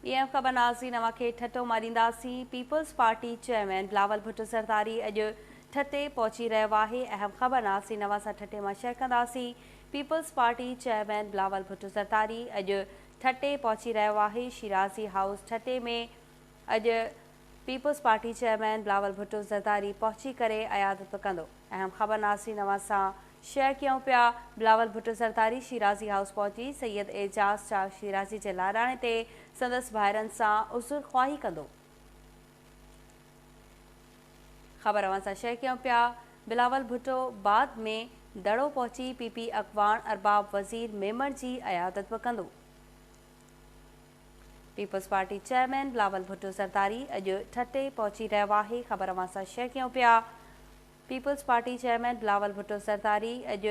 ٻي اهم خبر ناظرين اوهان کي ٺٽو مان ڏينداسين، peoples party chairman Bilawal Bhutto Zardari اڄ ٺٽي پهچي رهيو آهي، اهم خبر ناظرين اوهان سان ٺٽي مان شيئر ڪنداسين، peoples party chairman Bilawal Bhutto Zardari اڄ ٺٽي پهچي رهيو آهي، شيرازي هائوس ٺٽي ۾ اڄ peoples party chairman Bilawal Bhutto Zardari پهچي ڪري عيادت به ڪندو. اهم خبر ناظرين اوهان سان شيئر ڪيون پيا، بلاول ڀٽو زرداري شيرازي هائوس پهچي سيد اعجاز شاهه شيرازي جي لاڏاڻي تي سندس ڀائرن سان عذر خواهي ڪندو. خبر اوهان سان شيئر ڪيون پيا، بلاول ڀٽو بعد ۾ دڙو پهچي پي پي اڳواڻ ارباب وزير ميمڻ جي عيادت به ڪندو. Peoples party chairman Bilawal Bhutto Zardari اڄ ٺٽي پهچي رهيو آهي، خبر اوهان سان شيئر ڪيون پيا، peoples party chairman Bilawal Bhutto Zardari اڄ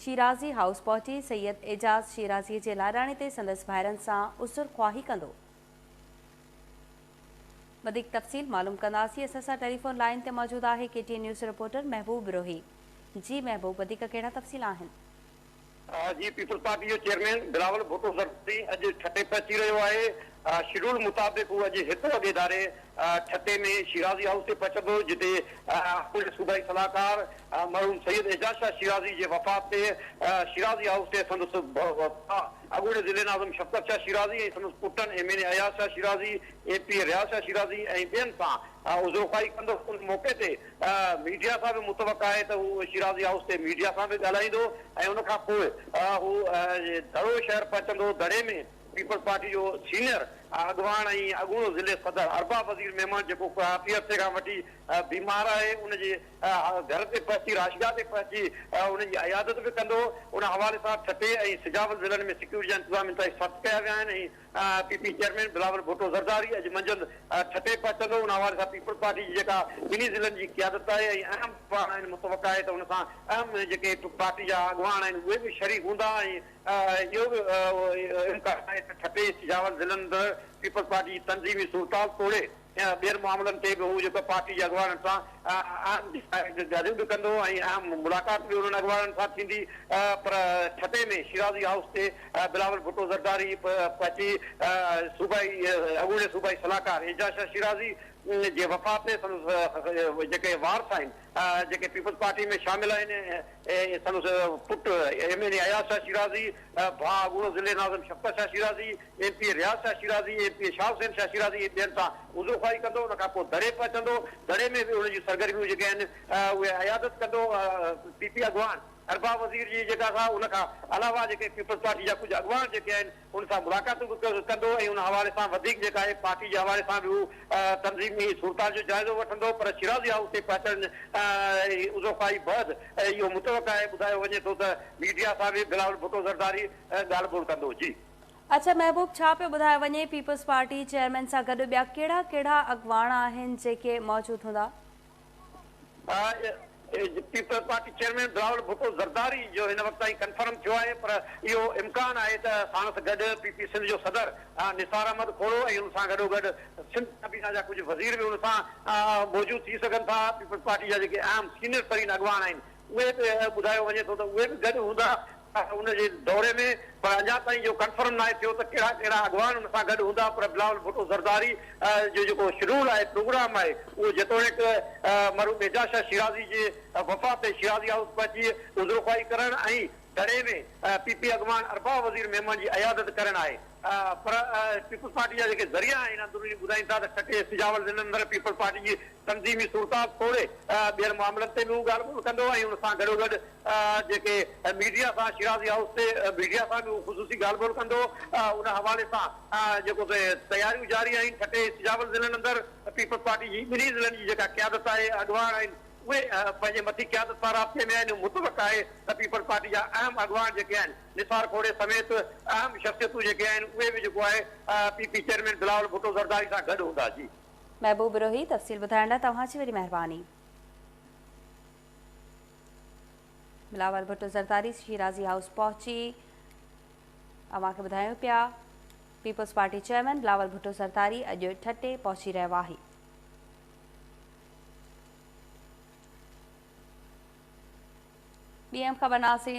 شيرازي هائوس پهچي سيد اعجاز شيرازي جي لاڏاڻي تي سندس ڀائرن سان عذر خواهي ڪندو. وڌيڪ تفصيل معلوم ڪنداسين، اسان سان ٽيليفون لائين تي موجود آهي K T N news reporter Mehboob Rohi. جي محبوب وڌيڪ ڪهڙا تفصيل آهن؟ جي پيپلز پارٽي جو چيئرمين بلاول ڀٽو زرداري اڄ ٺٽي پهچي رهيو آهي، شيڊول مطابق هو اڄ هڪ وڳي ڌاري ٺٽي ۾ شيرازي هائوس تي پهچندو جتي اڳوڻي صوبائي صلاحڪار مرحوم سيد اعجاز شاهه شيرازي جي وفات تي شيرازي هائوس تي سندس ڀاء اڳوڻي ضلعي ناظم شفقت شاهه شيرازي ۽ سندس پٽن M N A Ayaz Shah Shirazi, M P A Riaz Shah Shirazi ۽ ٻين سان عذرخواهي ڪندو ان موقعي تي ميڊيا سان به متوقع آهي ته هو شيرازي هائوس تي ميڊيا سان به ڳالهائيندو ۽ ان کان پوء هو دڙو شهر پهچندو. دڙي ۾ پيپلز پارٽي جو سينيئر اڳواڻ ۽ اڳوڻو ضلعي صدر ارباب وزير ميمڻ جيڪو ڪافي عرصي کان وٺي بيمار آهي ان جي گهر تي پهچي رهائشگاهه تي پهچي ان جي عيادت به ڪندو. ان حوالي سان ٺٽي ۽ سجاول ضلعن ۾ سيڪيورٽي جا انتظام انتهائي سخت ڪيا ويا آهن ۽ P P chairman Bilawal Bhutto Zardari اڄ منجهند ٺٽي پهچندو، ان حوالي سان پيپلز پارٽي جي جيڪا ٻنهي ضلعن جي قيادت آهي ۽ اهم اڳواڻ آهن متوقع آهي ته ان سان اهم جيڪي پارٽي جا اڳواڻ آهن اهي به شريڪ هوندا ۽ اهو به امڪان آهي ته ٺٽي سجاول ضلعن اندر پيپلز پارٽي جي تنظيمي صورتحال توڙي ٻين معاملن تي به هو جيڪو پارٽي جي اڳواڻن سان اهم ڳالهيون به ڪندو ۽ اهم ملاقات به انهن اڳواڻن سان ٿيندي پر ٺٽي ۾ شيرازي هائوس تي بلاول ڀٽو زرداري پهچي صوبائي اڳوڻي صوبائي صلاحڪار اعجاز شاهه شيرازي جي وفات تي سندس جيڪي وارث آهن جيڪي پيپلز پارٽي ۾ شامل آهن سندس پٽ M N A Ayaz Shah Shirazi, ڀاء اڳوڻو ضلعي ناظم Shafqat Shah Shirazi, M P A Riaz Shah Shirazi, M P A Shah Hussain Shah Shirazi ۽ ٻين سان عذرخواهي ڪندو، ان کان پوء دڙي پهچندو، دڙي ۾ به ان جون سرگرميون جيڪي آهن اهي عيادت ڪندو، پي پي اڳواڻ ارباب وزير جي جيڪا سا ان کان علاوه جيڪي پيپلز پارٽي جا ڪجهه اڳواڻ جيڪي آهن ان سان ملاقاتون به ڪندو ۽ ان حوالي سان وڌيڪ جيڪا آهي پارٽي جي حوالي سان به هو تنظيمي صورتحال جو جائزو وٺندو پر شيرازي هائوس تي پهچڻ عذرخواهي بعد اهو متوقع آهي ٻڌايو وڃي ٿو ته ميڊيا سان به بلاول ڀٽو زرداري ڳالهه ٻولهه ڪندو جي. اڇا محبوب ڇا پيو ٻڌايو وڃي پيپلز پارٽي چيئرمين سان گڏ ٻيا ڪهڙا ڪهڙا اڳواڻ آهن جيڪي موجود هوندا؟ Peoples party chairman Bilawal Bhutto Zardari جو هن وقت تائين ڪنفرم ٿيو آهي پر اهو امڪان آهي ته ساڻس گڏ پي پي سنڌ جو صدر نثار احمد کوڙو ۽ ان سان گڏوگڏ سنڌ ڪابينا جا ڪجهه وزير به ان سان موجود ٿي سگهن ٿا پيپلز پارٽي جا جيڪي اهم سينيئر ترين اڳواڻ آهن اهي به ٻڌايو وڃي ٿو ته اهي به گڏ هوندا ان جي دوري ۾ پر اڃا تائين اهو ڪنفرم ناهي ٿيو ته ڪهڙا ڪهڙا اڳواڻ ان سان گڏ هوندا پر بلاول ڀٽو زرداري جو جيڪو شيڊول آهي پروگرام آهي اهو جيتوڻيڪ مرحوم اعجاز شاهه شيرازي جي وفات تي شيرازي هائوس پهچي عذرخواهي ڪرڻ ۽ دڙي ۾ پي پي اڳواڻ ارباب وزير ميمڻ جي عيادت ڪرڻ آهي پر پيپلز پارٽي جا جيڪي ذريعا آهن اندروني ٻڌائين ٿا ته ٺٽي سجاول ضلعن اندر پيپلز پارٽي جي تنظيمي صورتحال توڙي ٻين معاملن تي به هو ڳالهه ٻولهه ڪندو ۽ ان سان گڏوگڏ جيڪي ميڊيا سان شيرازي هائوس تي ميڊيا سان به هو خصوصي ڳالهه ٻولهه ڪندو ان حوالي سان جيڪو تياريون جاري آهن ٺٽي سجاول ضلعن اندر پيپلز پارٽي جي ٻنهي ضلعن جي جيڪا قيادت آهي اڳواڻ آهن اهي پنهنجي مٿي قيادت سان رابطي ۾ آهن متوقع آهي ته پيپلز پارٽي جا اهم اڳواڻ جيڪي آهن نثار کوڙي سميت اهم شخصيتون جيڪي آهن اهي به جيڪو آهي P P chairman Bilawal Bhutto Zardari سان گڏ هوندا جي. محبوب روهي تفصيل ٻڌائڻ لاء توهان جي وڏي مهرباني. بلاول ڀٽو زرداري شيرازي هائوس پهچي اوهان کي ٻڌايون پيا peoples party chairman Bilawal Bhutto Zardari اڄ ٺٽي پهچي رهيو آهي. ٻي اهم خبر ناظرين.